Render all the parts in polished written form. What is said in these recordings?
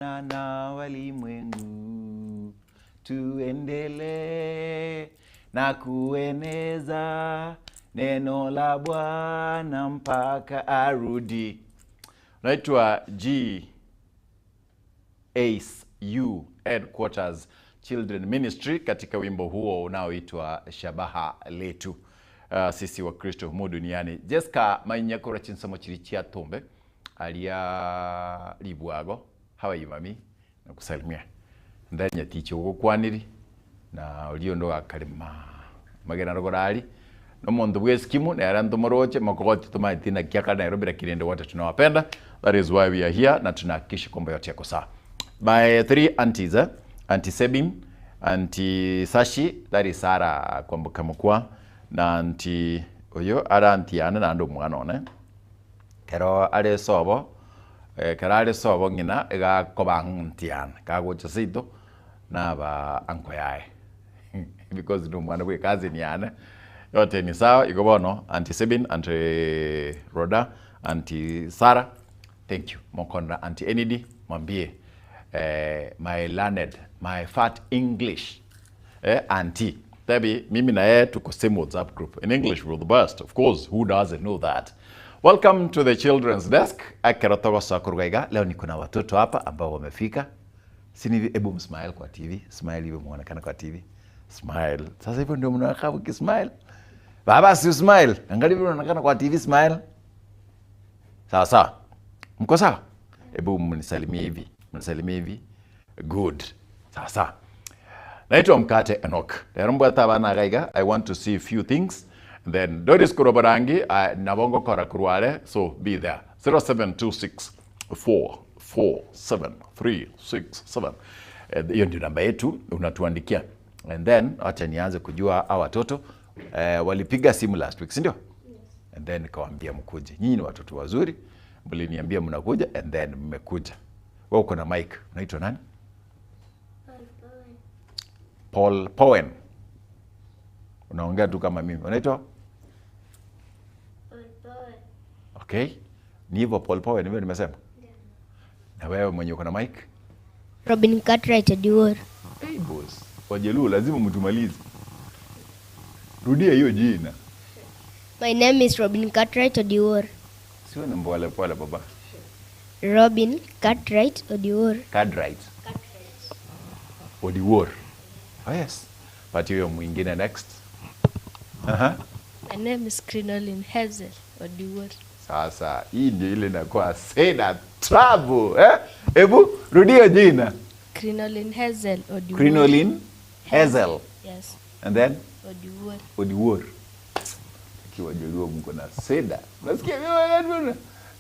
Na walimwengu tuendelee na kueneza neno la Bwana mpaka arudi. Naitwa G Ace U Headquarters Children Ministry katika wimbo huo unaoitwa Shabaha Letu. Sisi wa Kristo humu duniani. Jessica mainyakora chinsamo chiri chia tombe alia libwago. How are you, mami? Nakusalimia. Ndani ya tichi ukukwaniri na uliondoka kalima magena rogorali no mundu bweskimu na yarandu moroche makogoti tumaiti na kiaka Nairobi lakini ndio wote tunawapenda. That is why we are here na tunahakikisha kwamba yote yako sawa. My three aunties, eh? Auntie Sebin, Auntie Sashi, that is Sarah kwambuka mukwa na auntie oyo ara auntie ana na ndo mwana one. Kero are sobo karare sobo ngina ega kobantian kagocha sito na ba anko yae because no mwana we kazi ni ana yote ni sawa iko bono. Auntie Sabin, Auntie Roda, Auntie Sarah, thank you mokona. Auntie Enidi mwambie my learned, my fat English auntie Debbie, mimi na yeye tuko same WhatsApp group. In English we're the best, of course, who doesn't know that? Welcome to the Children's Desk. Akerotogo Sakurgaiga. Leo niko na watoto hapa ambao wamefika. Sini, ebu msmile kwa TV. Smile hivi muonekana kwa TV. Smile. Sasa hivyo ndio mnakaa mkismile. Baba si smile. Angalia vile unaonekana kwa TV, smile. Sawa sawa. Mko sawa? Ebu mnisalimie hivi. Mnisalimie hivi. Good. Sawa sawa. Naitwa Mkate Enoch. Lero mbwata bana gaiga. I want to see a few things. Then Doris Kurobarangi, Nabongo Kora Kurware, so be there. 0726 447 367. Hiyo ndio namba yetu unatuandikia. And then acha nianze kujua hawa watoto walipiga simu last week, si ndio? And then nikawaambia mkuje. Nyinyi ni watoto wazuri, mliniambia mnakuja and then mmekuja. Wewe uko na mic, unaitwa nani? Paul Powen. Unaongea tu kama mimi. Unaitwa? Okay. Ni hivyo Paul Powen, hivyo nimesema. Na wewe mwenye uko na mic? Robin Cartwright Oduor. Hey boss, Wajaluo lazima mtumalize. Rudia hiyo jina. My name is Robin Cartwright Oduor. Sio ni pole pole baba. Robin Cartwright Oduor. Cartwright Oduor. Oh yes. Patia huyo mwingine next. Aha. My name is Crinoline Hazel Oduor. Sasa hii ndio ile inakuwa sena trouble, eh? Hebu rudia jina. Crinoline Hazel Oduor. Crinoline Hazel. Yes. And then Oduor. Oduor. Kiwa Jaluo mko na seda. Unasikia mimi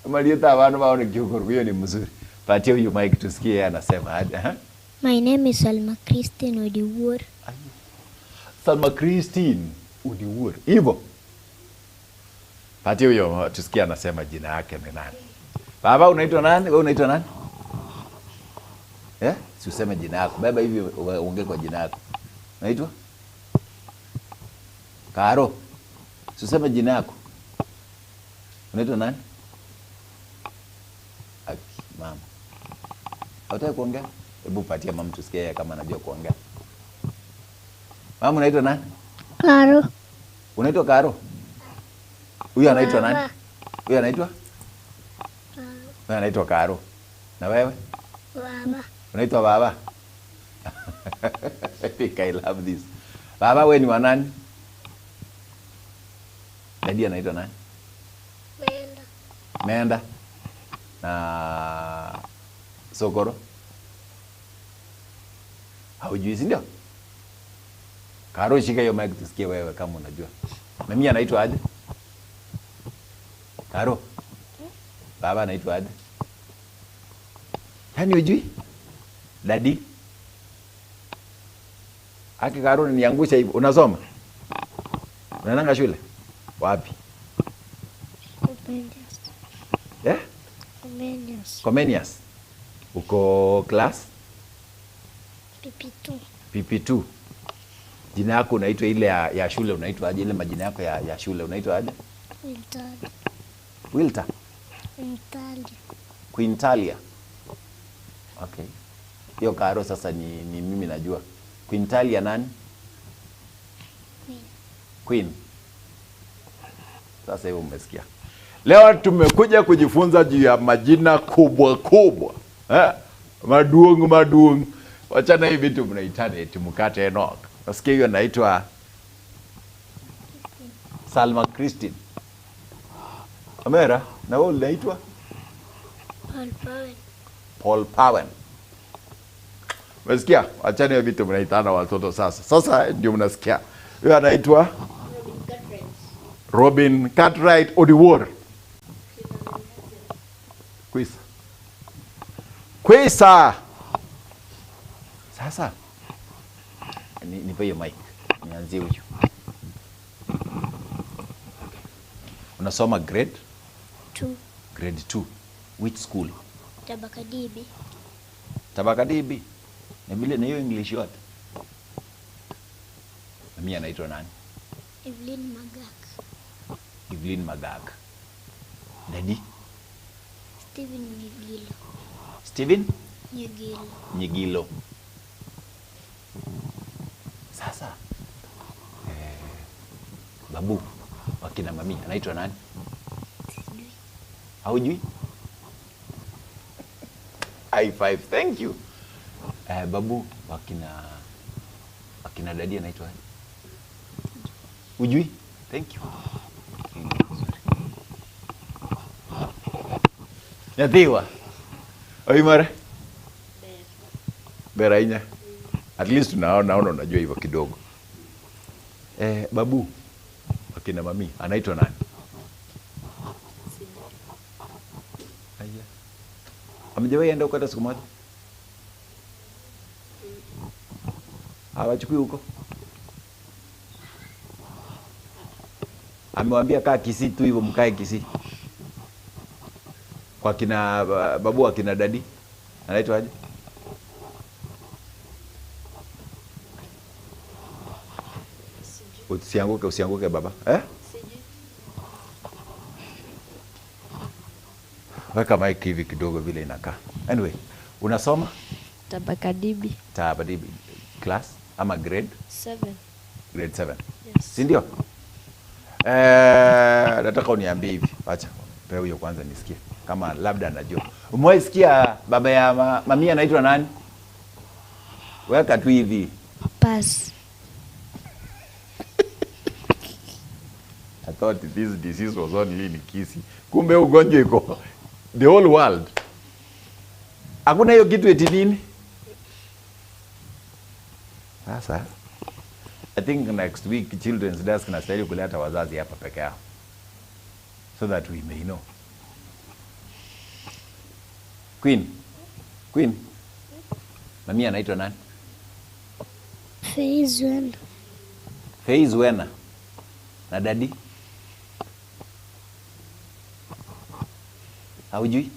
Marieta abantu baone kiukuru hiyo ni mzuri. Patia huyu mic tusikie yeye anasema aje. Aha. My name is Salma Christine Oduor. Salma Christine Oduor. Hivyo. Patia huyo tusikie anasema jina yake ni nani. Baba unaitwa nani? Wewe unaitwa nani? Eh? Si useme jina yako. Baba hivi uongee kwa jina yako. Unaitwa? Karo. Si useme jina yako. Unaitwa nani? Aki, mama. Hautaki kuongea? Hebu patia mama tusikie yeye kama anajua kuongea. Mama unaitwa nani? Karo. Unaitwa Karo? Huyu anaitwa nani? Baba. Huyu anaitwa? Huyu anaitwa Karo. Na wewe? Baba. Unaitwa baba? I think I love this. Baba wewe ni wa nani? Daddy anaitwa nani? Menda. Menda. Na Sokoro? Haujui, si ndio? Karo, shika hiyo mic tusikie wewe kama unajua. Mimi anaitwa aje? Karo. Baba anaitwa aje? Yaani hujui? Daddy? Aki Karo niangusha hivi. Unasoma? Unaenda shule? Wapi? Comenius. Eh? Comenius. Comenius. Uko class? PP2. PP2. Jina yako unaitwa ile ya shule unaitwa aje? Ile majina yako ya shule unaitwa aje? Quintali. Wilta. Quintali. Quintalia. Okay. Hiyo Karo sasa ni mimi najua. Quintalia nani? Queen. Queen. Sasa hivyo mmesikia. Leo tumekuja kujifunza juu ya majina kubwa kubwa. Eh? Maduong maduong. Wachana hivi vitu mnaitana eti mkate Enoch. Nasikia hiyo naitwa Salma Christine. Amera, na wewe unaitwa Paul Pawen. Paul Pawen. Umesikia? Wachana hiyo vitu mnaitana watoto sasa. Sasa ndio mnasikia. Huyo anaitwa Robin Cartwright Odiwuor. Kwisa. Kwisa. Sasa nipe hiyo mic. Nianzie huyu. Okay. Unasoma grade 2. Grade 2. Which school? Tabakadibi. Tabakadibi. Na vile na hiyo English yote. Na mimi anaitwa nani? Evelyn Magak. Evelyn Magak. Daddy? Stephen Nyigilo. Steven Nyigilo. Nyigilo. Sasa babu wakina mami anaitwa nani? Sijui. Haujui? High five, thank you. Babu wakina dadi anaitwa nani? Hujui? Thank you. Nyathiwa. Oimare? Berainya. At least naona unajua hivyo kidogo. Babu wakina mami anaitwa nani? Aya. Hamjawahi enda huko hata siku moja? Hawachukui huko? Amewambia kaa Kisii tu hivyo, mkae Kisii. Kwa kina babu akina dadi anaitwa aje? Usianguke, usianguke baba. Eh? Weka mic hivi kidogo vile inakaa. Anyway, unasoma? Tabakadibi. Tabakadibi. Class ama grade? 7. Grade 7. Yes. Si ndio? Nataka uniambie hivi. Acha pewe hiyo kwanza nisikie kama labda anajua. Umewahi sikia baba ya mamia anaitwa nani? Weka tu hivi. Pass. I thought this disease was only in Kisii. Kumbe ugonjwa iko the whole world. Hakuna hiyo kitu eti nini? Sasa I think next week Children's Desk nastahili kuleta wazazi hapa peke yao so that we may know. Queen. Queen. Mami anaitwa nani? Faiz Wena. Faiz Wena. Na daddy? Haujui?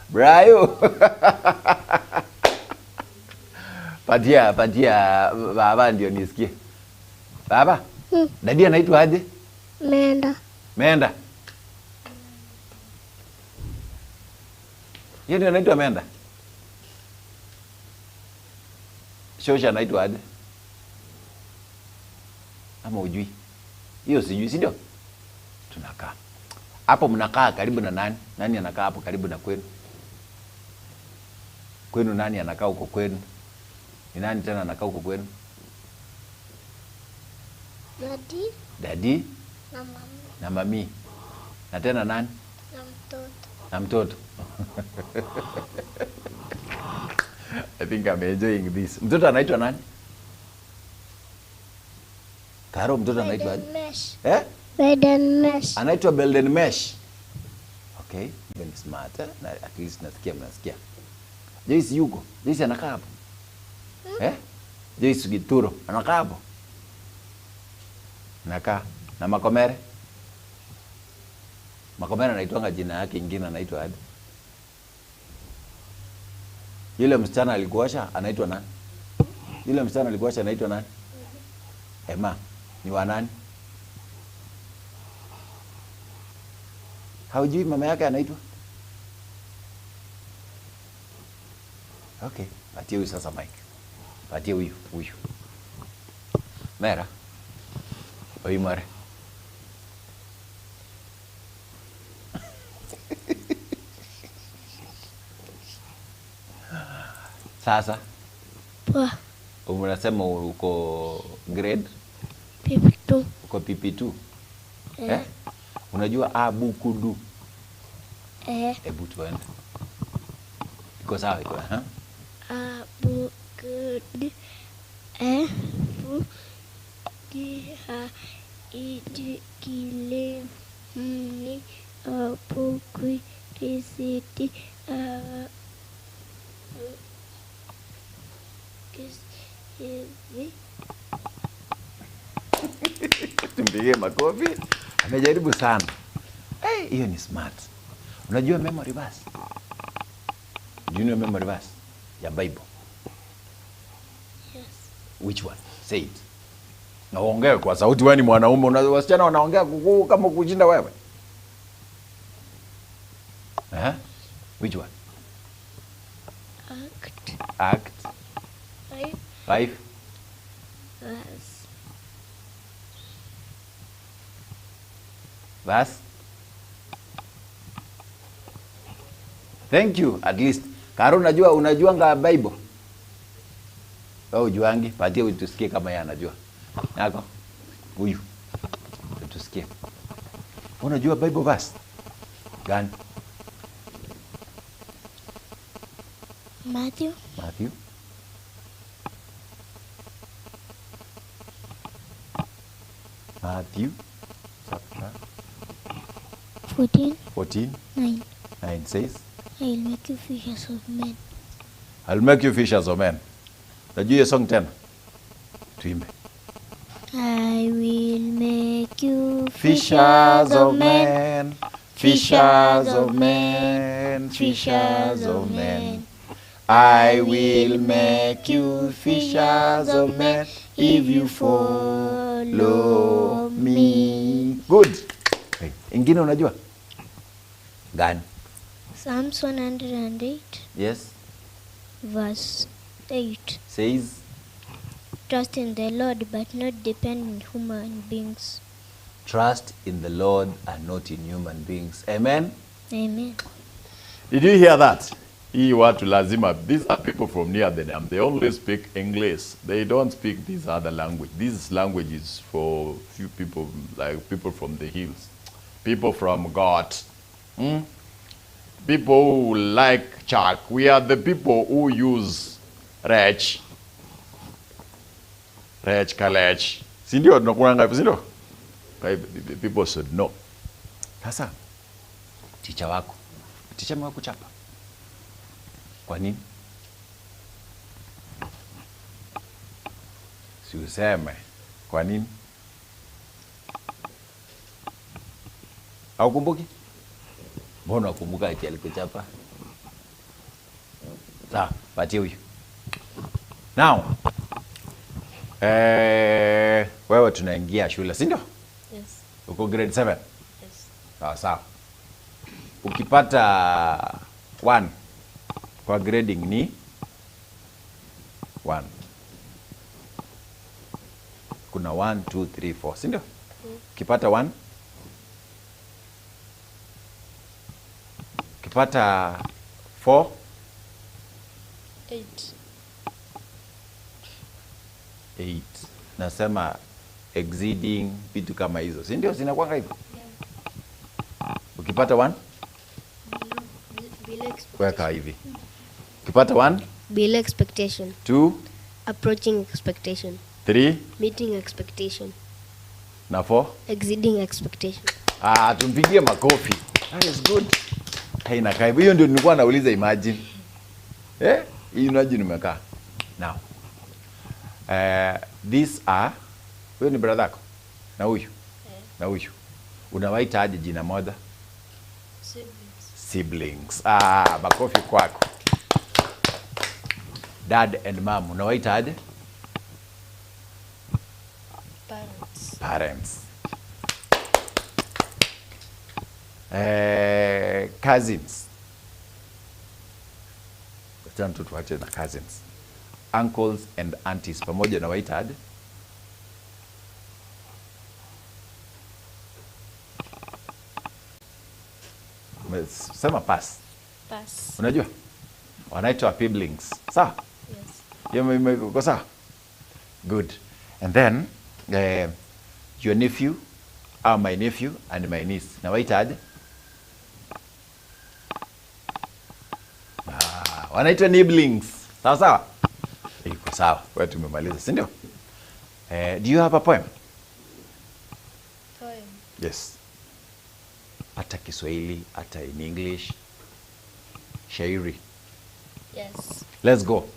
Brayo. Patia baba ndio nisikie. Baba? Daddy anaitwa aje? Menda. Menda. Yeye ndio anaitwa Menda. Shosha anaitwa aje? Ama hujui? Hiyo sijui, si ndio? Tunakaa. Hapo mnakaa karibu na nani? Nani anakaa hapo karibu na kwenu? Kwenu nani anakaa huko kwenu? Ni nani tena anakaa huko kwenu? Daddy. Daddy na mami. Na mami. Na tena nani? Na mtoto. Na mtoto. I think I'm enjoying this. Mtoto anaitwa nani? Karo, mtoto anaitwa aje? Mesh. Eh? Belden Mesh. Anaitwa Belden Mesh. Okay, even smart. Eh? Na, at least nasikia mnasikia. Joyce yuko. Joyce anakaa hapo. Eh? Joyce Gituro anakaa hapo. Anakaa na Makomere. Makomere anaitwanga jina yake ingine anaitwa aje? Yule msichana alikuosha anaitwa nani? Yule msichana alikuosha anaitwa nani? Emma. Ni wa nani? Haujui mama yake anaitwa? Okay, patie huyu sasa mic. Patie huyu, huyu. Mera. Oyi mare. Sasa Poa. unasema uko grade PP2. uko PP2. Eh? Unajua abukudu. Eh. Hebu tuende. Iko sawa iko, eh? A B C D E F G H I J K L M N O P Q R S T U V X Y Z. Tumpigie makofi. Amejaribu sana. Hey, hiyo ni smart. Unajua memory verse? Do you know memory verse ya Bible? Yes. Which one? Say it. Na uongee kwa sauti, wewe ni mwanaume, wasichana wanaongea kukuu kama kushinda wewe. Eh? Which one? Act Act 5 5 verse verse. Thank you at least. Karo, unajua unajuanga Bible? Wewe ujuangi? Patie huyu tusikie kama yeye anajua. Yako. Huyu. Tusikie. Unajua Bible verse? Gani? Matthew Matthew. Matthew chapter 14 14 9. 9 says, I will make you fishers of men. I'll make you fishers of men. Najua hiyo song tena. Tuimbe. I will make you Fishers of men, fishers of men, fishers of men. I will make you fishers of men if you follow me. Good. Hey, ingine unajua? Gani? Psalms 108 Yes. verse 8. Says Trust in the Lord, but not depend on human beings. trust in the Lord and not in human beings. Amen. Amen. Did you hear that? Hii watu lazima, these are people from near the dam. They only speak English. They don't speak this other language. This language is for few people, like people from the hills, people from God, People who like chalk. We are the people who use rech, rech kalech. Si ndio tunakuanga hivyo, si ndio? Kwa hivyo, people should know. Sasa ticha wako, ticha amekuchapa. Kwa nini? Si useme. Kwa nini? Haukumbuki? Mbona ukumbuka ati alikuchapa? Sawa, patie huyu. Now, wewe tunaingia shule, si ndio? Yes. Uko grade 7? Yes. Sawa sawa. Ukipata 1 kwa grading ni 1. Kuna 1 2 3 4, si ndio? Ukipata 1, ukipata 4, 8. 8. Nasema exceeding, vitu kama hizo, si ndio? Zinakuwa hivyo. Ukipata 1, weka hivi. Ukipata 1, Below expectation. 2, Approaching expectation. 3 Meeting expectation. na 4. Exceeding expectation. Ah, tumpigie makofi. That is good. Haina kaibu. Hiyo ndio nilikuwa nauliza, imagine. Eh? Hii imagine umekaa. Now. These are, huyo ni brother yako? Na huyu? Na huyu. Unawaita aje jina moja? Siblings. Siblings. Ah, makofi kwako. Dad and mom, unawaita aje? Parents. Parents. Cousins. Wachana tu tuache na cousins. Uncles and aunties pamoja na waita aje? Sema pass. Pass. Unajua? Wanaitwa siblings. Sawa? Yes. Hiyo iko sawa? Good. And then your nephew, my nephew and my niece. Na waita aje? Wanaitwa nibblings. Sawa sawa? Iko sawa. Wewe tumemaliza, si ndio? Do you have a poem? Poem. Yes. Hata Kiswahili, hata in English. Shairi. Yes. Let's go.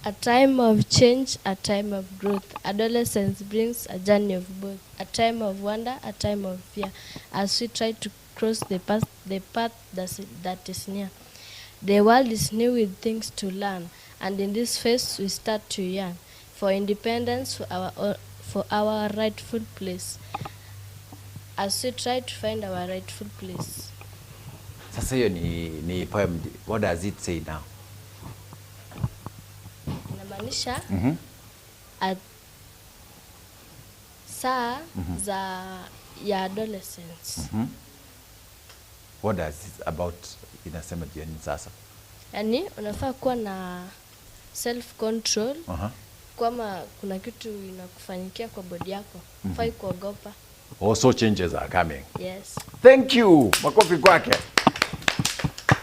A time of change, a time of growth. Adolescence brings a journey of both. A time of wonder, a time of fear. As we try to cross the path that is near. The world is new with things to learn, and in this phase we start to yearn for independence, for our rightful place. As we try to find our rightful place. Sasa hiyo ni poem. What does it say now? Inamaanisha saa za ya adolescence. What does it about inasema jioni sasa? Yaani unafaa kuwa na self control. Kama kuna kitu inakufanyikia kwa body yako, hufai kuogopa. Also changes are coming. Yes. Thank you. Makofi kwake.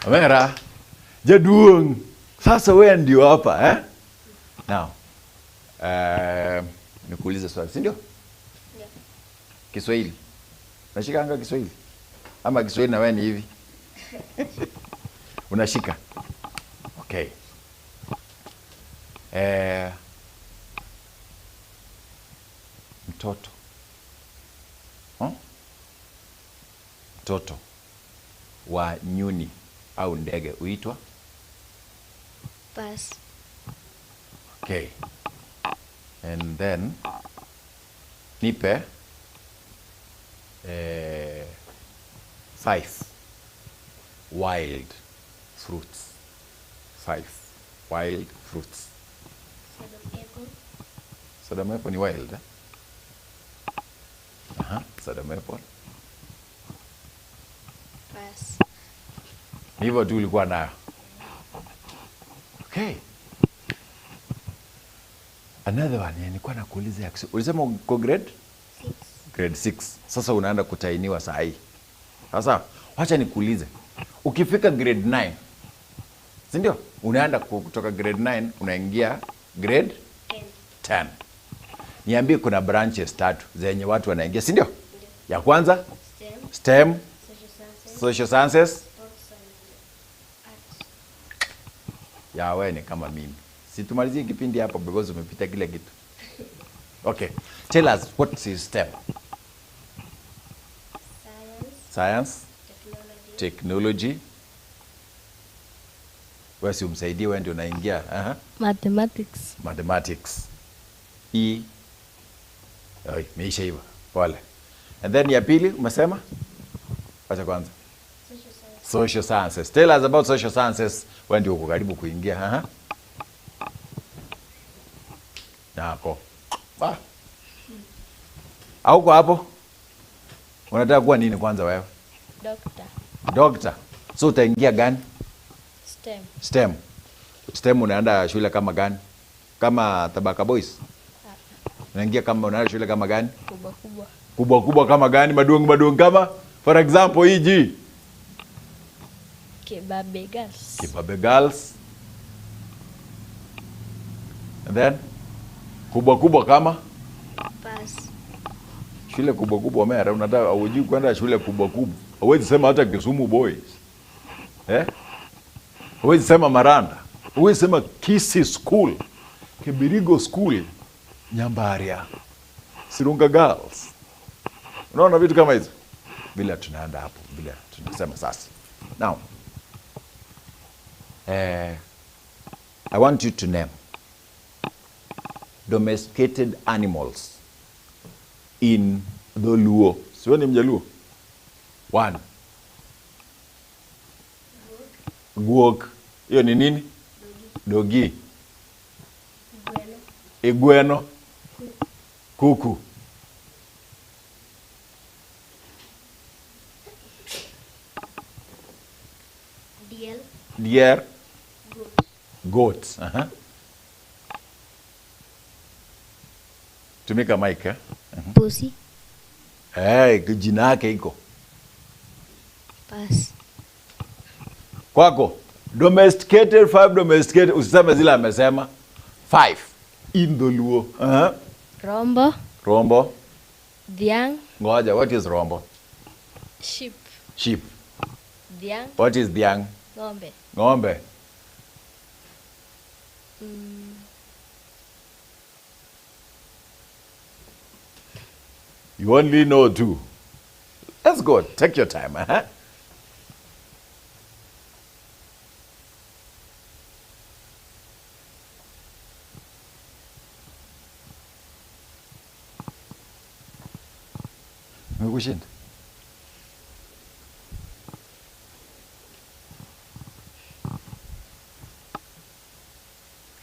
Amera. Jaduong. Sasa wewe ndio hapa, eh? Now, nikuulize swali, si ndio? Yeah. Kiswahili. Unashika anga Kiswahili? Ama Kiswahili na wewe ni hivi? Unashika. Okay. Mtoto. Mtoto wa nyuni au ndege huitwa? Pass. Okay. And then nipe 5 wild fruits. 5 wild fruits. Sodom apple. Sodom apple ni wild, eh? Sodom apple. Pass. Hivyo tu ulikuwa nayo. Okay. Another one, nilikuwa nakuuliza ya Kiswahili. Ulisema uko grade? 6. Grade 6. Sasa unaenda kutainiwa saa hii. Sasa wacha nikuulize. Ukifika grade 9, si ndio? Unaenda kutoka grade 9 unaingia grade 10. Niambie kuna branches 3 zenye watu wanaingia, si ndio? Ya kwanza? STEM, Social Sciences, Sports and Arts. Ya wewe ni kama mimi. Situmalizie kipindi hapo because umepita kila kitu. Okay. Tell us what is STEM? Science, Science, technology, technology. Wewe si umsaidie, wewe ndio unaingia. Mathematics. Mathematics. E. Oi, meisha hivyo. Pole. And then ya pili umesema? Acha kwanza. Social sciences. Social sciences. Tell us about social sciences. Wewe ndio uko karibu kuingia. Nako. Ba. Au kwa hapo? Unataka kuwa nini kwanza wewe? Doctor. Doctor. So utaingia gani? STEM. STEM. STEM unaenda shule kama gani? Kama Tabaka Boys? Unaingia kama unaenda shule kama gani? Kubwa kubwa. Kubwa kubwa kama gani? Maduong maduong kama? For example, EG. Kibabe Girls. Kibabe Girls. And then kubwa kubwa kama? Pass. Shule kubwa kubwa mera, unataka hujui kwenda shule kubwa kubwa. Huwezi sema hata Kisumu Boys. Eh? Huwezi sema Maranda. Huwezi sema Kisii School, Kibirigo School, Nyambaria, Sirunga Girls. Unaona vitu kama hizo? Bila tunaenda hapo, bila tunasema sasa. Now, I want you to name domesticated animals in the Luo. Sio ni Mjaluo? 1. Guok. Hiyo ni nini? Dogi. Igweno. Kuku. Diel. Deer. Goat. Aha. Tumika mic, eh? Pusi. Hey, jina yake iko. Pass. Kwako. Domesticated, 5 domesticated. Usiseme zile amesema. 5. In Dholuo. Aha. Rombo. Rombo. Dhiang. Ngoja, what is rombo? Sheep. Sheep. Dhiang. What is dhiang? Ng'ombe. Ng'ombe. You only know 2. Let's go. Take your time. Huh? Nimekushinda.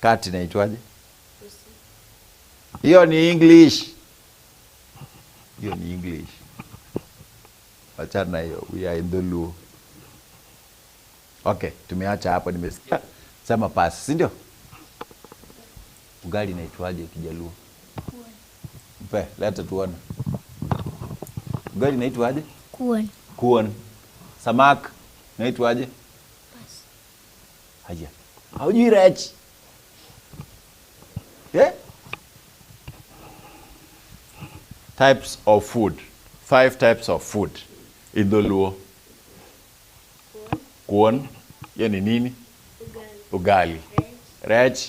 Kati inaitwaje? Hiyo ni English. Hiyo ni English. Achana hiyo. We are in Dholuo. Okay, tumeacha hapo, nimesikia. Sema pass, si ndio? Ugali inaitwaje Kijaluo? Mpe, leta tuone. Ugali inaitwaje? Kuon. Kuon. Samaki inaitwaje? Pass. Haya. Haujui rech? Yeah? Types of food. 5 types of food in Dholuo. Kuon. Hiyo ni nini? Ugali. Rech.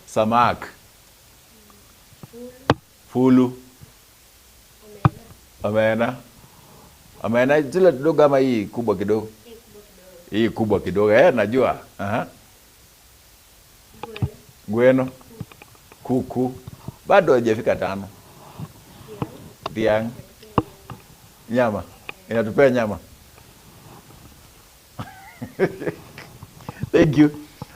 Samaki. Fulu. Omena. Omena zile kidogo ama hii kubwa kidogo? Hii kubwa kidogo. Najua. Aha. Gweno. Kuku. Bado haijafika 5. Dhiang. Nyama. Inatupea nyama. Thank you.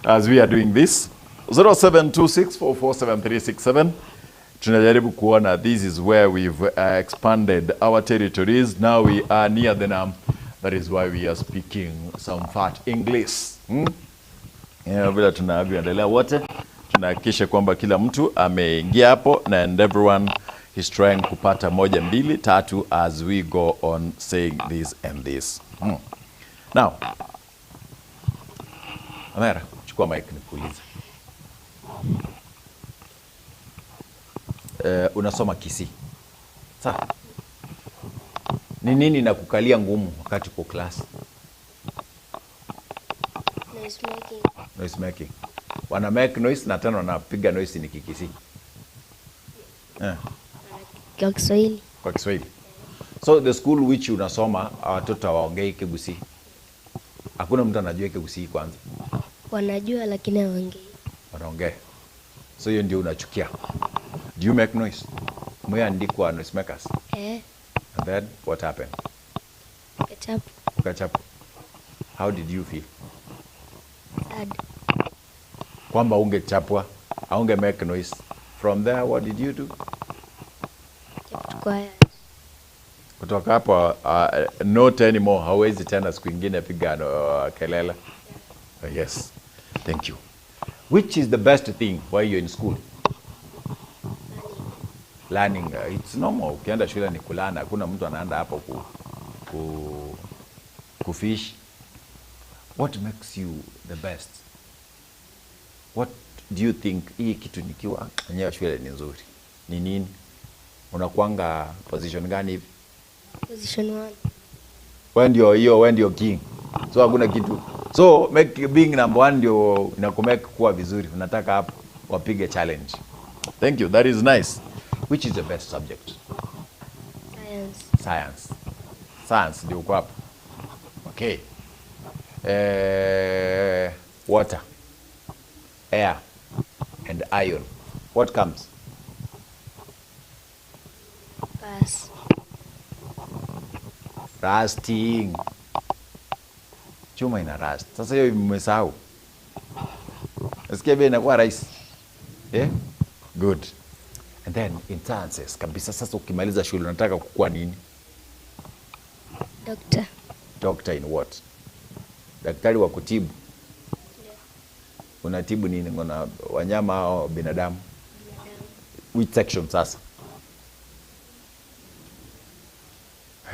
As we are doing this, 0726447367. Tunajaribu kuona this is where we've expanded our territories. Now we are near the Nam. That is why we are speaking some fat English. Yeah, vile tunavyoendelea wote tunahakikisha kwamba kila mtu ameingia hapo na and everyone is trying kupata 1 2 3 as we go on saying this and this. Now, Amara, chukua mic nikuulize. Unasoma Kisii. Sawa. Ni nini inakukalia ngumu wakati uko class? Noise making. Noise making. Wana make noise na tena wanapiga noise ni Kikisii. Kwa Kiswahili. Kwa Kiswahili. So the school which unasoma watoto hawaongei Kigusii. Hakuna mtu anajua Kigusii kwanza. Wanajua lakini hawaongei. Wanaongea. So hiyo ndio unachukia. Do you make noise? Mweandikwa noise makers. Eh. And then what happened? Ketchup. Ketchup. How did you feel? Sad. Kwamba ungechapwa, haunge make noise. From there what did you do? Kept quiet. Kutoka hapo not anymore, hauwezi tena siku ingine piga kelele. Yes. Thank you. Which is the best thing while you're in school? Learning. It's normal. Ukienda shule ni kulana. Hakuna mtu anaenda hapo kufish. What makes you the best? What do you think hii kitu nikiwa enyewe shule ni nzuri? Ni nini? Unakuanga position gani hivi? Position 1. Wewe ndio hiyo, wewe ndio king. So hakuna kitu. So make being number 1 ndio inakumake kuwa vizuri. Unataka hapo wapige challenge. Thank you. That is nice. Which is the best subject? Science. Science. Science ndio uko hapo. Okay. Water, air, and iron. What comes? Pass. Rusting. Chuma ina rust. Sasa hiyo mmesahau. Nasikia vile inakuwa rahisi. Yeah? Good. And then in sciences kabisa, sasa ukimaliza shule unataka kukua nini? Doctor. Doctor in what? Daktari wa kutibu. Unatibu nini? Ngona wanyama au binadamu? Which section sasa?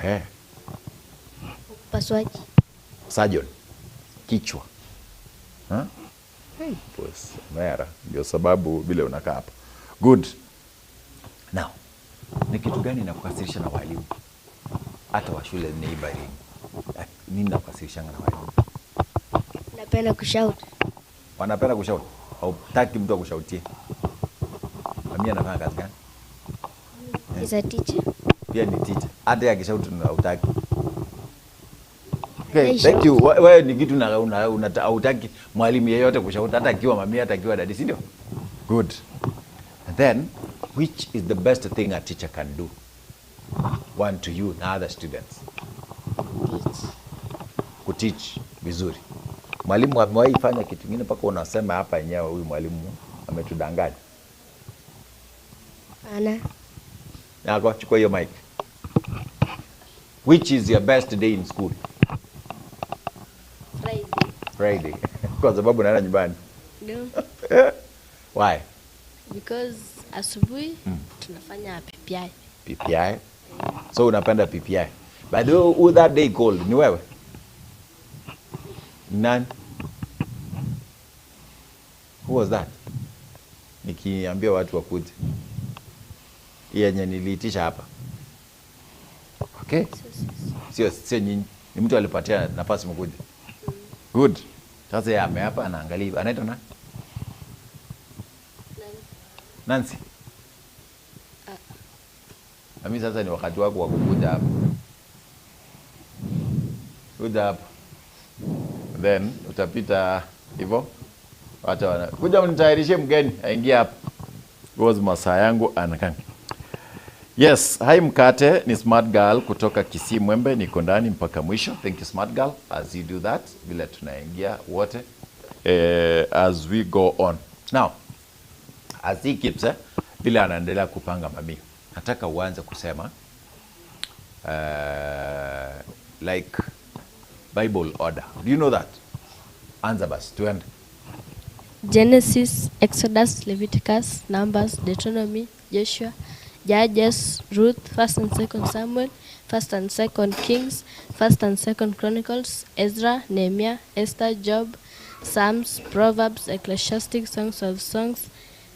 Eh, Upasuaji. Surgeon. Kichwa. Huh? Hey, boss, mera. Ndio sababu vile unakaa hapa. Good. Now, ni kitu gani inakukasirisha na walimu? Hata wa shule neighboring. Nini nakukasirishanga na walimu? Napenda kushout. Wanapenda kushauri. Hautaki mtu akushautie. Mamia anafanya kazi gani? He's a teacher. Pia ni teacher. Hata yeye akishauti hautaki. Okay, Anashout. thank you. Wewe ni kitu na hautaki mwalimu yeyote kushauti hata akiwa mamia hata akiwa dadi, si ndio? Good. And then which is the best thing a teacher can do? One to you na other students. Teach. Kuteach vizuri. Mwalimu amewahi fanya kitu kingine mpaka unasema hapa yenyewe huyu mwalimu ametudanganya. Ana. Yako, chukua hiyo mic. Which is your best day in school? Friday. Friday. Kwa sababu naenda nyumbani. No. Why? Because asubuhi tunafanya PPI. PPI. So unapenda PPI. By the way, who that day called? Ni wewe? Nani? Who was that? Nikiambia watu wakuje. Yenye niliitisha hapa. Okay. Sio nyinyi. Ni mtu alipatia nafasi mkuje. Good. Sasa yeye ameapa anaangalia hivi. Anaitwa nani? Nancy. Na mimi sasa ni wakati wako wa kukuja hapa. Kuja hapa. Then utapita hivyo. Wacha wana. Kuja mnitayarishie mgeni aingie hapa. Because masaa yangu anakanga. Yes, hi Mkate ni Smart Girl kutoka Kisii Mwembe, niko ndani mpaka mwisho. Thank you Smart Girl as you do that. Vile tunaingia wote as we go on. Now, as he keeps vile anaendelea kupanga mami. Nataka uanze kusema like Bible order. Do you know that? Anza basi tuende. Genesis, Exodus, Leviticus, Numbers, Deuteronomy, Joshua, Judges, Ruth, 1st and 2nd Samuel, 1st and 2nd Kings, 1st and 2nd Chronicles, Ezra, Nehemiah, Esther, Job, Psalms, Proverbs, Ecclesiastes, Songs of Songs,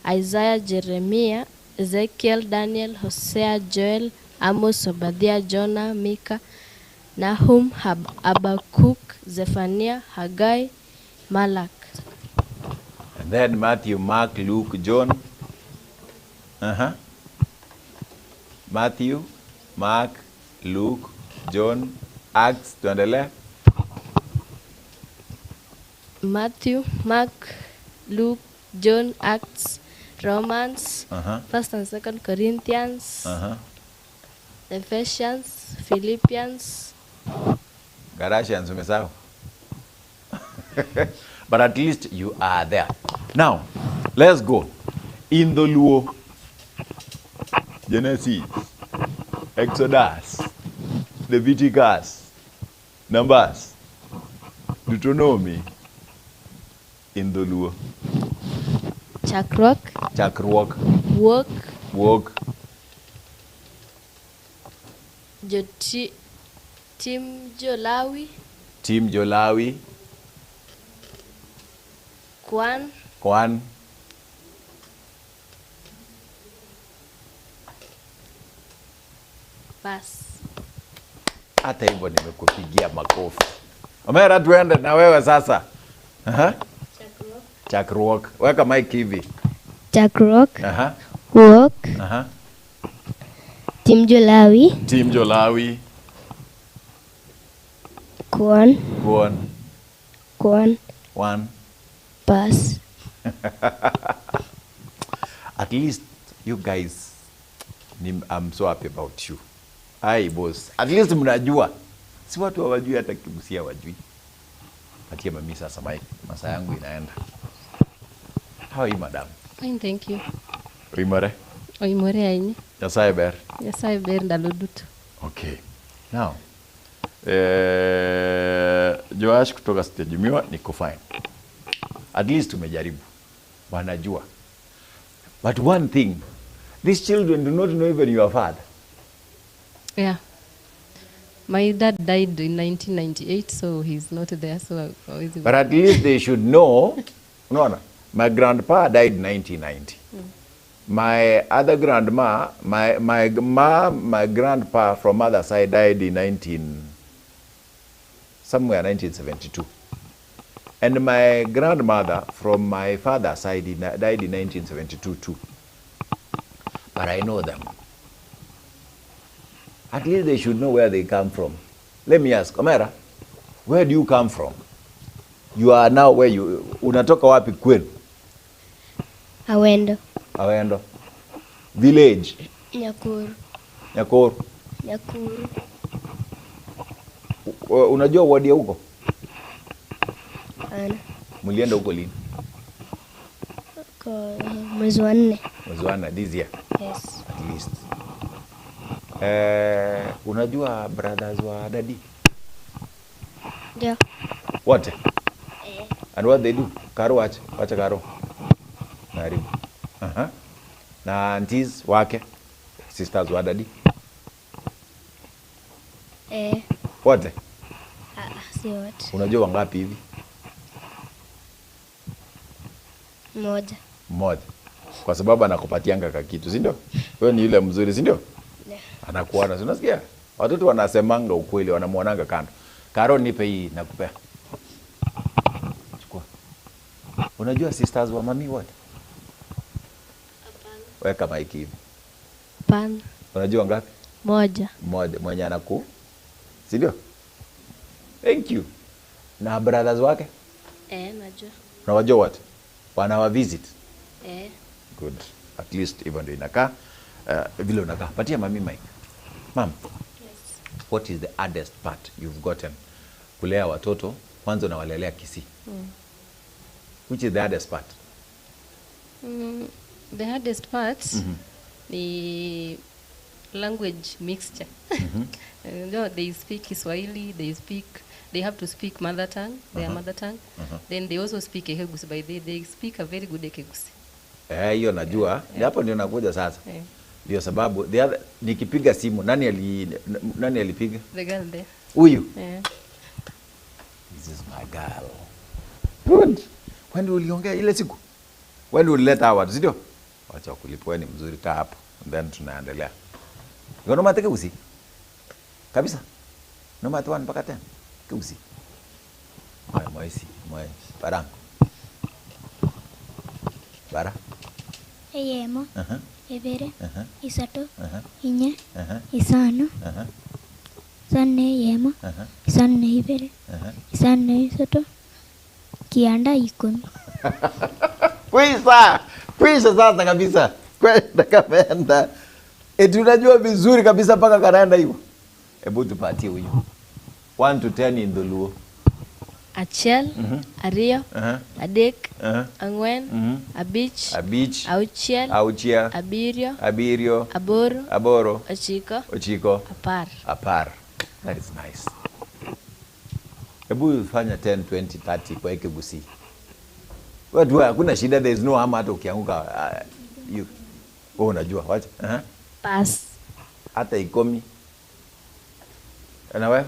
Isaiah, Jeremiah, Ezekiel, Daniel, Hosea, Joel, Amos, Obadiah, Jonah, Micah, Nahum, Habakkuk, Zephaniah, Haggai, Malak. And then Matthew, Mark, Luke, John. Matthew, Mark, Luke, John, Acts, tuendelee. Matthew, Mark, Luke, John, Acts, Romans, 1st and 2nd Corinthians, Ephesians, Philippians. Galatians umesahau. But at least you are there. Now, let's go. In the Luo, Genesis, Exodus, Leviticus, Numbers, Deuteronomy, in the Luo. Chakruok. Chakruok. Wuok. Wuok. Tim Jolawi. Tim Jolawi. Kwan. Kwan. Bas. Hata hivyo nimekupigia makofi. Omera, tuende na wewe sasa. Chakruok. Chakruok. Weka mic hivi. Chakruok. Wuok. Tim Jolawi. Tim Jolawi. Kwan. Kwan. Kwan. One. Pass. At least you guys, I'm so happy about you. Ai boss, at least mnajua. Si watu hawajui, hata Kibusia hawajui. Patie mami sasa mic. Masaa yangu inaenda. How are you, madam? Fine, thank you. Oimore. Oimore ahinya. Nyasaye ber. Nyasaye ber ndalo duto. Okay. Now, Joash kutoka Stage Miwa, niko fine. At least tumejaribu. Wanajua. But one thing, these children do not know even your father. Yeah. My dad died in 1998, so he's not there. So I always. But at least they should know. Unaona? My grandpa died in 1990. My other grandma, my grandpa from other side died in 1972. And my grandmother from my father's side died in 1972 too. But I know them. At least they should know where they come from. Let me ask, Omera, where do you come from? You are now where you, unatoka wapi kwenu? Awendo. Awendo. Village? Nyakuru. Nyakuru. Nyakuru. Unajua wadi ya huko? Ana. Mlienda huko lini? Kwa mwezi wa 4. Mwezi wa 4 this year? Yes. At least. Unajua brothers wa daddy? Ndio. Wote? And what they do? Karo wacha, wacha Karo. Naribu. Na aunties wake, sisters wa daddy? Wote? Si wote. Unajua wangapi hivi? Mmoja. Mmoja. Kwa sababu anakupatianga kakitu, si ndio? Wewe ni yule mzuri, si ndio? Yeah. Anakuona, si unasikia? Watoto wanasemanga ukweli, wanamuonanga kando. Karo, nipe hii nakupea. Chukua. Unajua sisters wa mami wote? Hapana. Weka mic hivi. Hapana. Unajua ngapi? Moja. Mmoja mwenye anaku. Si ndio? Thank you. Na brothers wake? Najua. Unawajua wote? Wanawa visit? Good. At least hivyo ndio inakaa. Vile unakaa. Patia mami mic. Ma'am. Yes. What is the hardest part you've gotten? Kulea watoto, kwanza unawalelea Kisii. Which is the hardest part? The hardest part ni language mixture. You know, they speak Kiswahili, they have to speak mother tongue, their mother tongue. Then they also speak Ekegusi, by they speak a very good Ekegusi. Hiyo najua. Hapo ndio nakuja sasa. Ndio sababu the other, nikipiga simu nani alipiga? The girl there. Huyu. Yeah. This is my girl. Good. Kwani uliongea ile siku? When ulileta hawa, si ndio? Wacha kulipwa ni mzuri, kaa hapo. And then tunaendelea. Ngono mate Keusi? Kabisa. No mate 1 mpaka 10. Keusi. Haya mwezi, mwezi. Barang. Bara. Eyemo. Ebere. Isato. Inye. Isano. Sanne eyemo. Sanne ibere. Sanne isato. Kianda 10. Kwisa. Kwisa sasa kabisa. Kwenda kameenda. Eti unajua vizuri kabisa mpaka kanaenda hivyo. Hebu tupatie huyu. 1 to 10 in the Luo. Achiel, ariyo, adek, ang'wen, abich, Abich, auchiel, auchiel, abiriyo, abiriyo, aboro, aboro, ochiko, ochiko, apar. Apar. That is nice. Hebu fanya 10, 20, 30 kwa Ekegusi. Watu hakuna shida, there is no harm hata ukianguka. You wewe unajua, wacha. Pass. Hata ikomi. Na wewe?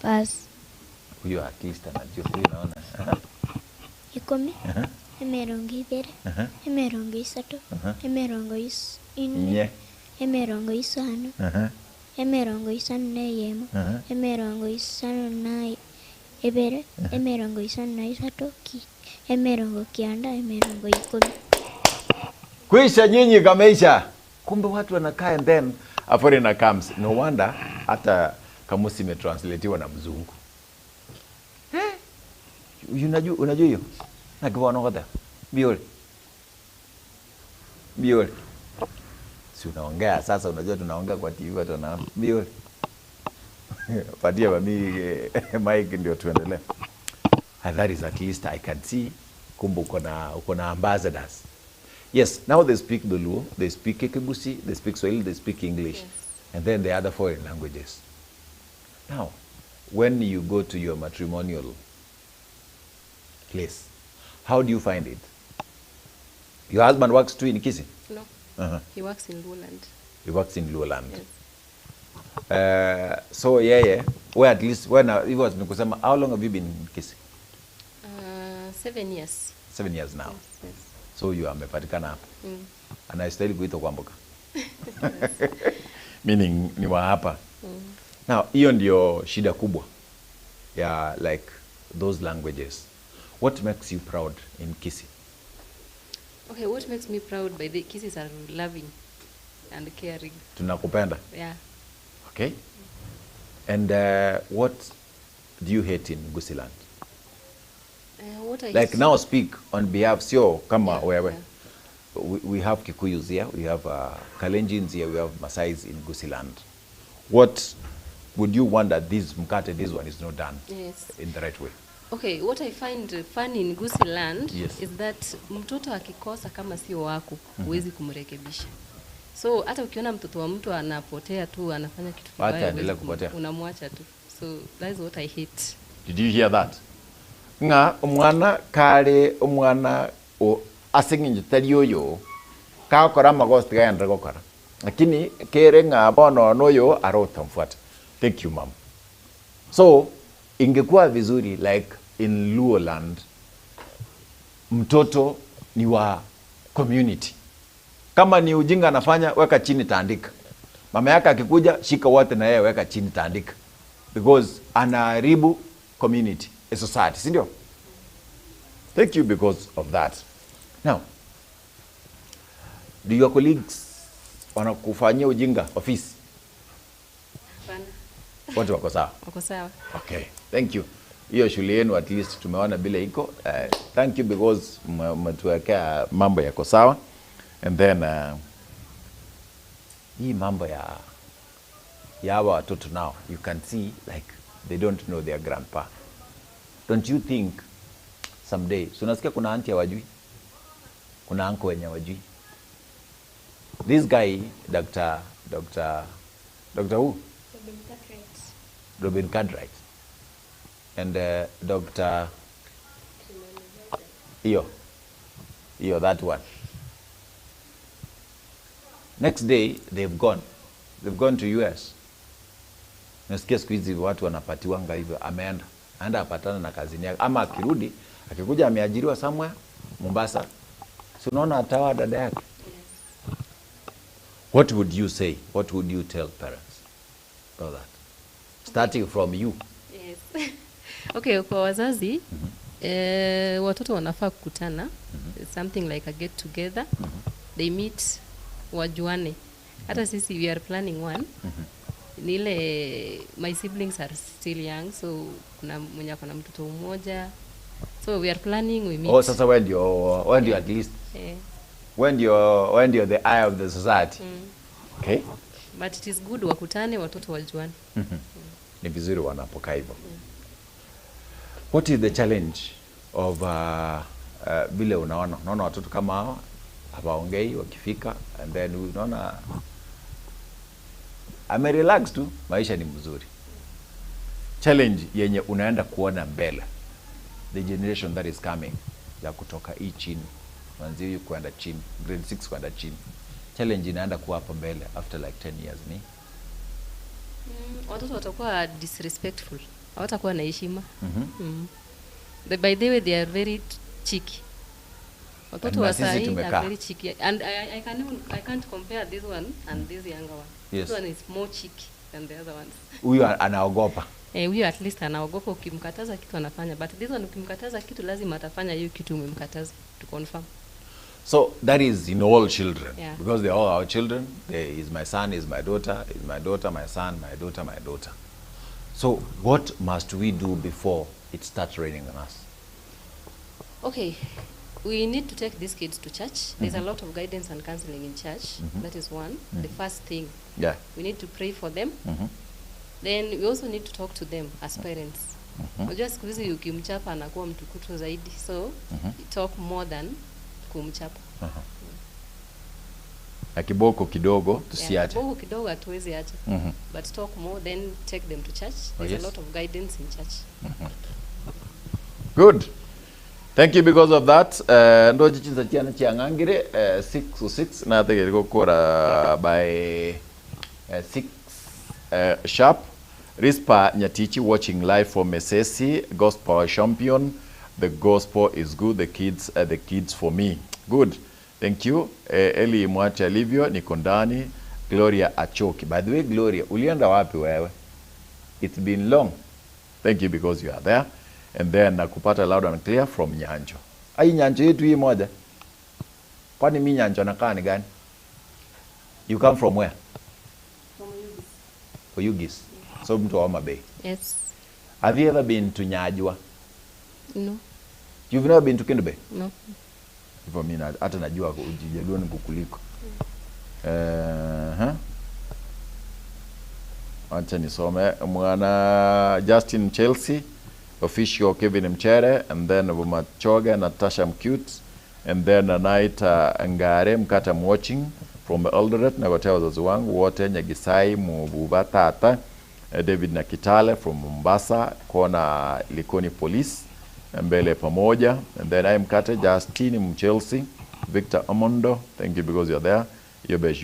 Pass. Huyo at least anajua, huyo naona. 10, 20, 30, 40, 50, 51, 52, 53, 90. Kwisha nyinyi kameisha. Kumbe watu wanakaa and then a foreigner comes. No wonder hata kamusi imetranslatiwa na mzungu. Unajua hiyo? Na kwa wanakoda. Biole. Biole. Si unaongea sasa, unajua tunaongea kwa TV watu wanaona. Biole. Patia mami mic ndio tuendelee. And that is at least I can see kumbe uko na ambassadors. Yes, now they speak Dholuo, they speak Ekegusii, they speak Swahili, they speak English. Yes. And then the other foreign languages. Now, when you go to your matrimonial place, how do you find it? Your husband works too in Kisii? No. He works in Luoland. He works in Luoland. Yes. So yeye, we at least when he was nikusema, how long have you been in Kisii? 7 years. 7 years now. Yes, yes. So you amepatikana hapa. Anastahili kuitwa Kwamboka. Meaning ni wa hapa. Now, hiyo ndio shida kubwa ya like those languages. What makes you proud in Kisii? Okay, what makes me proud by the Kisis are loving and caring. Tunakupenda. Yeah. Okay. And what do you hate in Gusiland? What I Like now speak on behalf, sio kama Yeah, wewe. yeah. We have Kikuyus here, we have Kalenjins here, we have Masais in Gusiland. What would you want that this mkate, this one is not done Yes. in the right way? Okay, what I find funny in Gusiland Yes. is that mtoto akikosa kama sio wako huwezi kumrekebisha. So hata ukiona mtoto wa mtu anapotea tu anafanya kitu Wacha kibaya, aendelee huwezi kupotea. unamwacha tu. So that is what I hate. Did you hear that? Nga omwana kare omwana o asing'injo tari oyo kakora magosi tigaendere gokora lakini kere ng'a bono noyo arotamfuata. Thank you, ma'am. So ingekuwa vizuri like in Luoland mtoto ni wa community. Kama ni ujinga anafanya, weka chini taandika. Mama yake akikuja, shika wote na yeye weka chini taandika. Because anaharibu community, a society, si ndio? Thank you because of that. Now, do your colleagues wanakufanyia ujinga ofisi? Hapana. Wote wako sawa? Wako sawa. Okay, thank you. Hiyo shule yenu at least tumeona bila iko. Thank you because mmetuwekea mambo yako sawa. And then hii mambo ya hawa watoto now, you can see like they don't know their grandpa. Don't you think someday, so unasikia kuna auntie hawajui? Kuna uncle wenye hawajui? This guy, Dr. who? Robin Cartwright. Robin Cartwright. And Dr. Iyo, that one. Next day, they've gone. They've gone to US. Nasikia siku hizi watu wanapatiwanga hivyo, ameenda. Aenda apatana na kazini yake. Ama akirudi, akikuja ameajiriwa somewhere, Mombasa. So unaona atawa dada yake. What would you say? What would you tell parents about that? Starting from you. Yes. Okay, kwa wazazi, watoto wanafaa kukutana. Something like a get together. They meet, wajuane. Hata sisi we are planning one. Nile my siblings are still young, so kuna mwenye ako na mtoto mmoja. So we are planning, we meet. Oh, sasa when you at least when you're the eye of the society. Okay. But it is good wakutane watoto wajuane. Ni vizuri wanapokaa hivyo. What is the challenge of vile unaona watoto kama hawa hawaongei wakifika, and then unaona ame relax tu, maisha ni mzuri. Challenge yenye unaenda kuona mbele, the generation that is coming, ya kutoka hii chini, kuanzia huyu kwenda chini, grade 6 kwenda chini. Challenge inaenda kuwa hapo mbele after like 10 years ni Watoto watakuwa disrespectful. Hawatakuwa na heshima. By the way, they are very cheeky. Watoto wa sisi saa hii tumekaa. are very cheeky. And I can't compare this one and this younger one. Yes. This one is more cheeky than the other ones. Huyu anaogopa. Huyu at least anaogopa, ukimkataza kitu anafanya, but this one ukimkataza kitu lazima atafanya hiyo kitu umemkataza, to confirm. So that is in all children. Yeah. Because they are all our children. There is my son, is my daughter, is my daughter, my son, my daughter, my daughter. So what must we do before it starts raining on us? Okay, we need to take these kids to church. There's a lot of guidance and counseling in church. That is one. The first thing. Yeah. We need to pray for them. Then we also need to talk to them as parents. Unajua siku hizi ukimchapa anakuwa mtukutu zaidi, so talk more than kumchapa. Na kiboko kidogo tusiache. Yeah, kiboko kidogo hatuwezi acha. But talk more, then take them to church. There's yes. a lot of guidance in church. Good. Thank you because of that. Ndo chichinza chiana chiang'angire 6:06 nategere gukora by 6 sharp. Rispa Nyatichi watching live from Mesesi, Gospel Champion. The gospel is good, the kids for me. Good. Thank you. Eli Mwache alivyo niko ndani. Gloria Achoki. By the way, Gloria, ulienda wapi wewe? It's been long. Thank you because you are there. And then nakupata loud and clear from Nyanjo. Ai, Nyanjo yetu hii moja. Kwani mi Nyanjo nakaa ni gani? You come from where? From Oyugis. Oyugis. So mtu wa Homa Bay. Yes. Have you ever been to Nyajua? No. You've never been to Kendu Bay? No. Hivyo mimi hata najua Ujaluo ni kukuliko. Acha nisome mwana Justin Chelsea, official Kevin Mchere, and then Bumachoga, Natasha Mcute, and then Anaita Ngare Mkata I'm watching from Eldoret, na wote wazazi wangu wote Nyagisai Mububa Tata, David Nakitale from Mombasa, kona Likoni Police, mbele pamoja, and then I Mkate Justin Mchelsea, Victor Omondo, thank you because you're there. Yobesh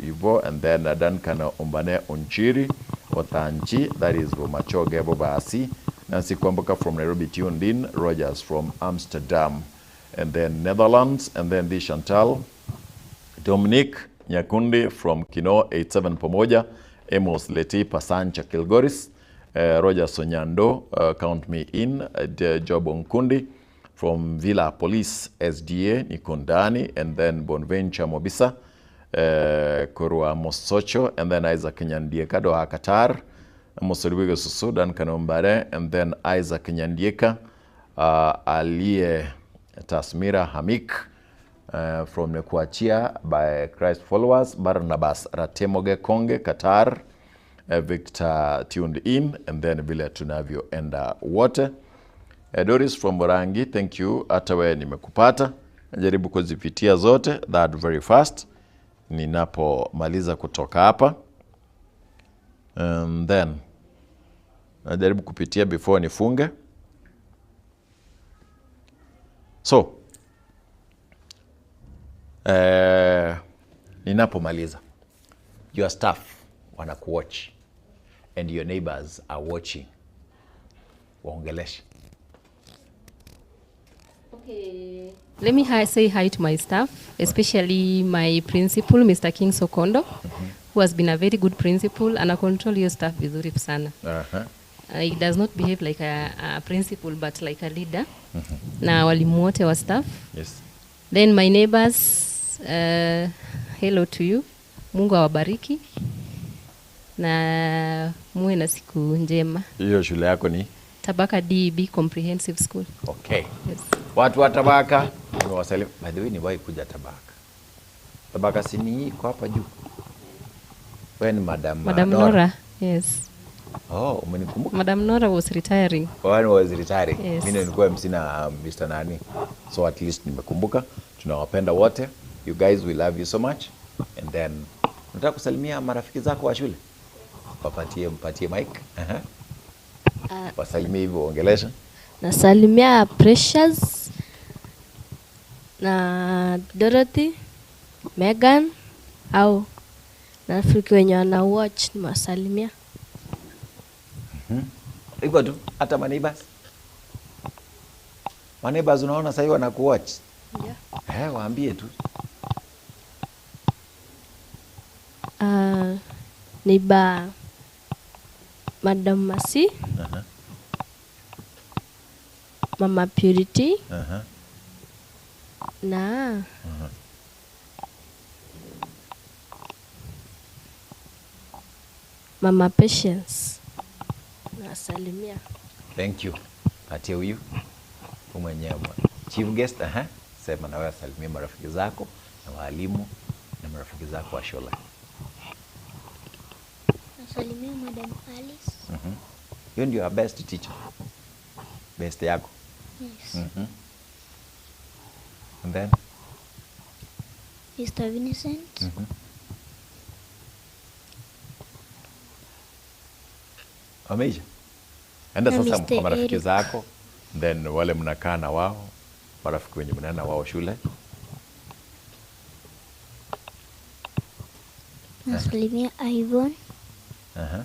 Ivo, and then Duncan Ombane Onchiri Otanchi, that is Bomachoge Bobasi, Nancy Kwamboka from Nairobi tuned in, Rogers from Amsterdam, and then Netherlands, and then the Chantal Dominic Nyakundi from Kino 87 Pamoja, Amos Leti Pasancha Kilgoris, Roger Sonyando, count me in, Job Nkundi from Villa Police SDA Nikondani, and then Bonventure Mobisa, Korwa Mosocho, and then Isaac Nyandieka Doha Qatar, Mosoriwego Susu, Duncan Ombare, and then Isaac Nyandieka, Aliye Tasmira Hamik, from Nekuachia by Christ Followers, Barnabas Ratemoge Konge Qatar, Victor tuned in, and then vile tunavyoenda wote. Doris from Borangi, thank you. Hata wewe nimekupata. Najaribu kuzipitia zote that very fast ninapomaliza kutoka hapa. And then najaribu kupitia before nifunge. So ninapomaliza, your staff wanakuwatch and your neighbors are watching. Waongeleshe. Okay. Let me say hi to my staff, especially my principal, Mr. King Sokondo, who has been a very good principal and I control your staff vizuri sana. He does not behave like a principal but like a leader. Na walimu wote wa staff. Yes. Then my neighbors, hello to you. Mungu awabariki na muwe na siku njema. Hiyo shule yako ni? Tabaka DB Comprehensive School. Okay. Yes. Watu wa Tabaka, nimewasalimu. By the way, niwahi kuja Tabaka. Tabaka si ni iko hapa juu. Wewe ni Madam Nora. Nora. Yes. Oh, umenikumbuka? Madam Nora was retiring. When was retiring. Yes. Mimi nilikuwa MC na Mr. Nani. So at least nimekumbuka. Tunawapenda wote. You guys, we love you so much. And then unataka kusalimia marafiki zako wa shule? Papatie, mpatie mic. Wasalimie hivyo, ongelesha. Nasalimia Precious na Dorothy, Megan au na rafiki wenye wana watch niwasalimia. Hivyo tu, hata maneighbors. Maneighbors unaona sasa hivi wanakuwatch. Yeah. Waambie tu. Neighbor Madam Masi. Mama Purity. Na Mama Patience. Nasalimia. Thank you. Atie huyu mwenyewe chief guest. Sema na wewe, salimia marafiki zako na walimu na marafiki zako wa shule. Nasalimia Madam Alice. Hiyo ndio your best teacher. Best yako. Yes. And then Mr. Vincent. Wameisha. Enda Na sasa Mr. kwa marafiki Eric. zako, then wale mnakaa na wao, marafiki wenye mnaenda wao shule. Nasalimia Ivan. Aha.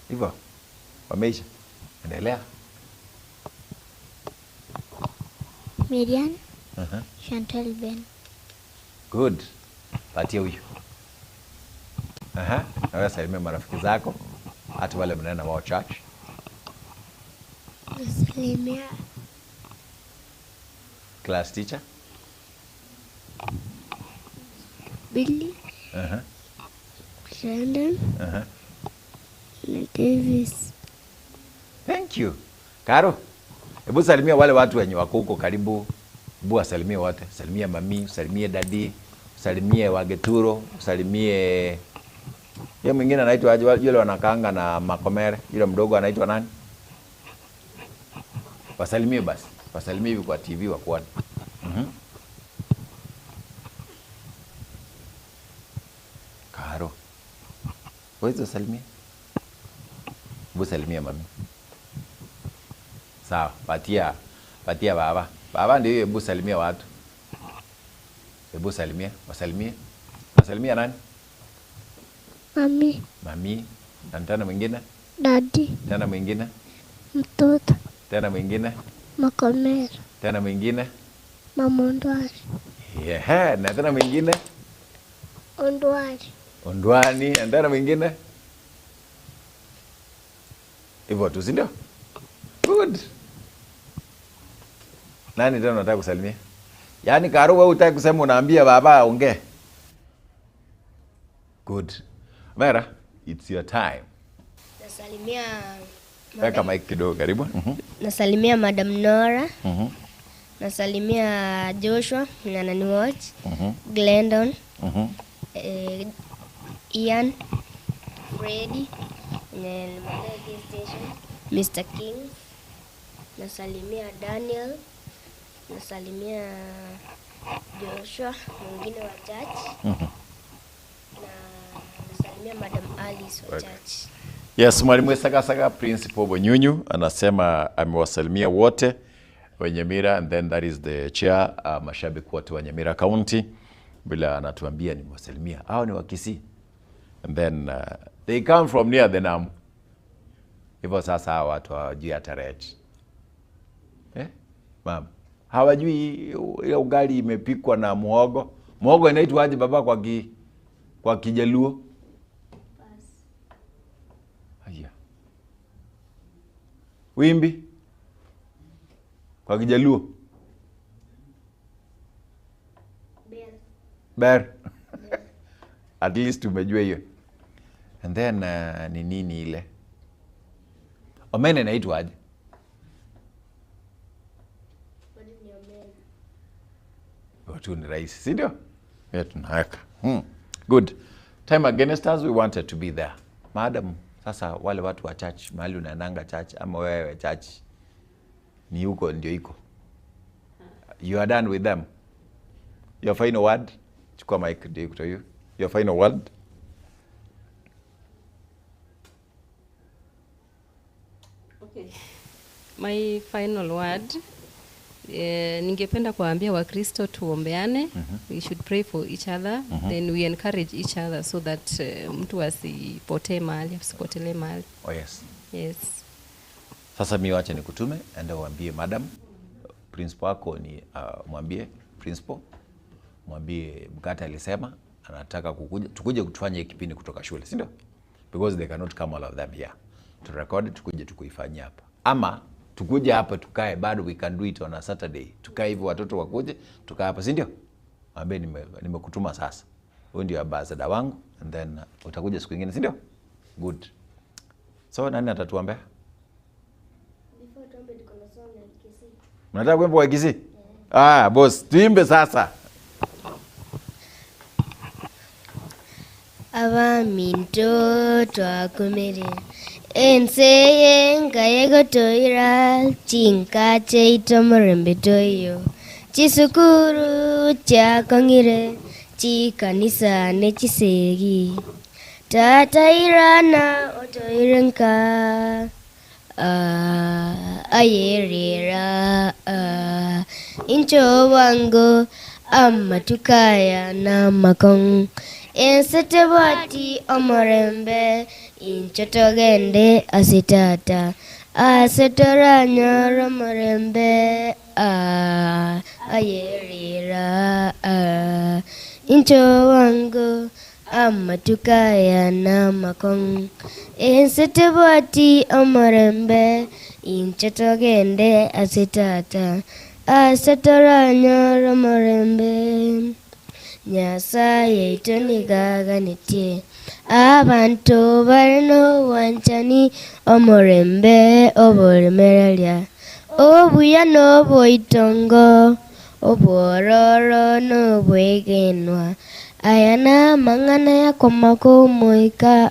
Hivyo wameisha. Endelea. Miriam. Aha. Chantal Ben. Good. Patia huyu. Aha. Na wewe salimia marafiki zako, hata wale mnaenda wao church. Nasalimia Class teacher. Billy, Aha. Brandon Aha. na Davis. Thank you. Karo, hebu salimia wale watu wenye wako huko karibu. Hebu wasalimie wote. Salimia mami, salimie dadi, salimie Wageturo, salimie yeye mwingine anaitwa aje? Yule wanakaanga na Makomere, yule mdogo anaitwa nani? Wasalimie basi. Wasalimie hivi kwa TV wakuone. Mhm. Karo. Wewe usalimie. Hebu salimia mami. Sawa, patia patia baba. Baba ndio hebu salimia watu. Hebu salimia, wasalimie. Wasalimia nani? Mami, Mami. Na tena mwingine? dadi, Tena mwingine? mtoto, Tena mwingine? Makomera, Tena mwingine? mama Ondwari, Yeah, na tena mwingine? Ondwari, Ondwani, na tena mwingine? Hivyo tu, si ndio? Good. Nani tena unataka kusalimia? Yaani Karo, wewe hutaki kusema, unaambia baba aongee. Good. Mera, it's your time. Nasalimia Weka mic kidogo karibu. Mhm. nasalimia Madam Nora, Mhm. nasalimia Joshua na nani watch, Mhm. Glendon, Mhm. Ian, Freddy, na Nimaliza station, Mr. King, nasalimia Daniel, nasalimia Joshua mwingine wa church Mhm. na nasalimia Madam Alice wa Okay. church. Yes, mwalimu Esagasaga Principal Bonyunyu anasema amewasalimia wote wa Nyamira and then that is the chair, mashabiki wote wa Nyamira County, bila anatuambia nimewasalimia. Hao ni wa Kisii. And then they come from near the Namu. Hivyo sasa hawa watu hawajui hata rech. Eh? Mama, hawajui ile ugali imepikwa na muhogo. Muhogo inaitwa aje baba kwa Kijaluo? Aya. Wimbi kwa Kijaluo. Ber. At least umejua hiyo. And then ni nini ile? Omena inaitwa aje? Tu ni rahisi, si ndio? Yeah, tunaweka. Good. Time against us, we wanted to be there. Madam, sasa wale watu wa church, mahali unaendanga church ama wewe church ni huko ndio iko. You are done with them. Your final word. Chukua mic ndio iko you. Your final word. Okay. My final word. Ningependa kuwaambia Wakristo tuombeane. We should pray for each other. Then we encourage each other so that mtu asipotee mahali, asipotelee mahali. Oh yes. Yes. Sasa mi wacha nikutume, enda uambie madam principal wako ni mwambie principal, mwambie Mkate alisema anataka kukuja, tukuje kutufanya hii kipindi kutoka shule, si ndio? Because they cannot come all of them here. To record tukuje tukuifanyia hapa. Ama tukuje hapa tukae, bado we can do it on a Saturday. Tukae hivyo watoto wakuje, tukae hapa, si ndio? Mwambie nimekutuma sasa. Huyu ndio ambassador wangu and then utakuja siku nyingine, si ndio? Good. So nani atatuombea? Mnataka kuimba kwa Kisii? Ah, boss, tuimbe sasa. Abaminto twakumire enseye ngayegotoira chinkache itomorembe toyo chisukuru chakongire chikanisa nechisegi tatairana otoirenka ayerera incho wango amatukaya namakong ensetebwati omorembe incho togende ase tata ase toranyora omorembe ayerera incho wango amatukaya namakong ensetebwati omorembe incho togende ase tata ase toranyora omorembe. Nyasaye itonigaganitie abantu barino wanchani omorembe oboremereria obuya n'oboitongo obwororo n'obwegenwa aya n'amang'ana yakomako omoika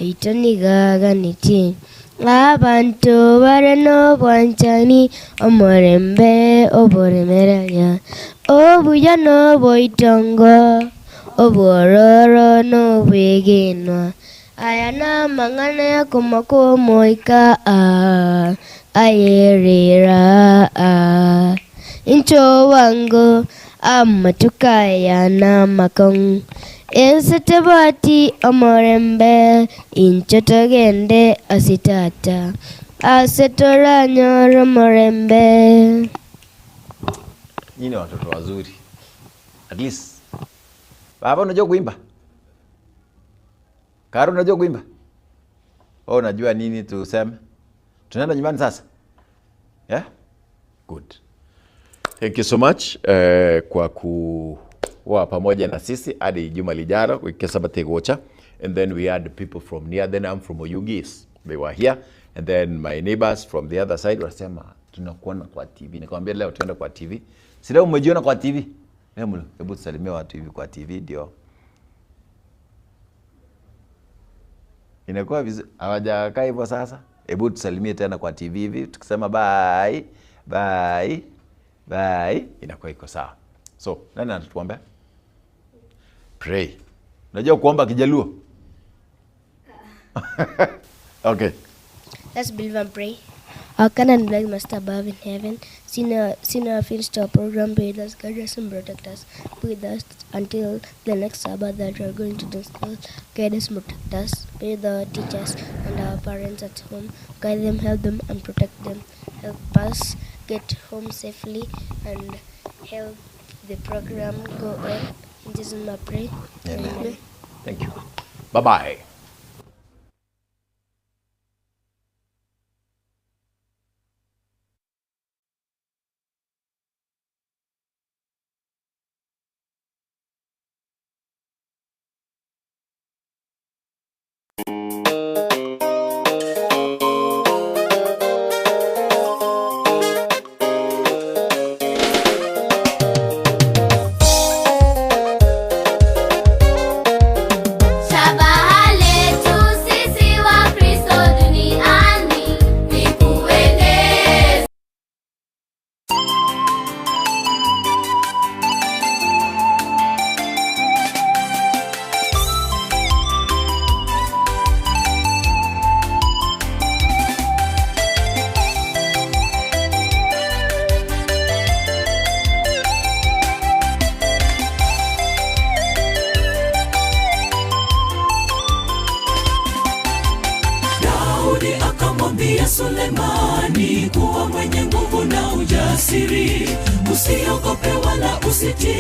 itonigaganitie abantu barino bwanchani omorembe oboremereria obuya n'oboitongo obwororo n'obwegenwa aya n'amang'ana yakomako omoika ayerera incho wango amatukaya n'amakong ensetebwati omorembe incho togende ase tata ase toranyora omorembe. Nyinyi watoto wazuri. At least. Baba unajua kuimba? Karo unajua kuimba? Oh, unajua nini tuseme? Tunaenda nyumbani sasa? Yeah? Good. Thank you so much kwa kuwa pamoja na sisi hadi juma lijalo wiki Sabbath gocha. And then we had people from near, then I'm from Oyugis. They were here. And then my neighbors from the other side wasema tunakuona kwa TV. Nikamwambia leo tuenda kwa TV. Si leo umejiona kwa TV? Leo hebu tusalimie watu hivi kwa TV ndio. Inakuwa vizuri. Hawajakaa hivyo sasa. Hebu tusalimie tena kwa TV hivi tukisema bye bye bye inakuwa iko sawa. So, nani anatuombea? Pray. Unajua kuomba Kijaluo? Okay. Let's believe and pray. Our kind and black Master above in heaven, seen our fields to our program, be with us, guide us and protect us. Be with us until the next Sabbath that we are going to the school. Guide us and protect us. Be with our teachers and our parents at home. Guide them, help them and protect them. Help us get home safely and help the program go on. In Jesus' name I pray. Amen. Amen. Thank you. Bye-bye. Shabaha letu sisi wa Kristo duniani ni kueneza. Daudi akamwambia Sulemani kuwa mwenye nguvu na ujasiri, usiogope wala usitii.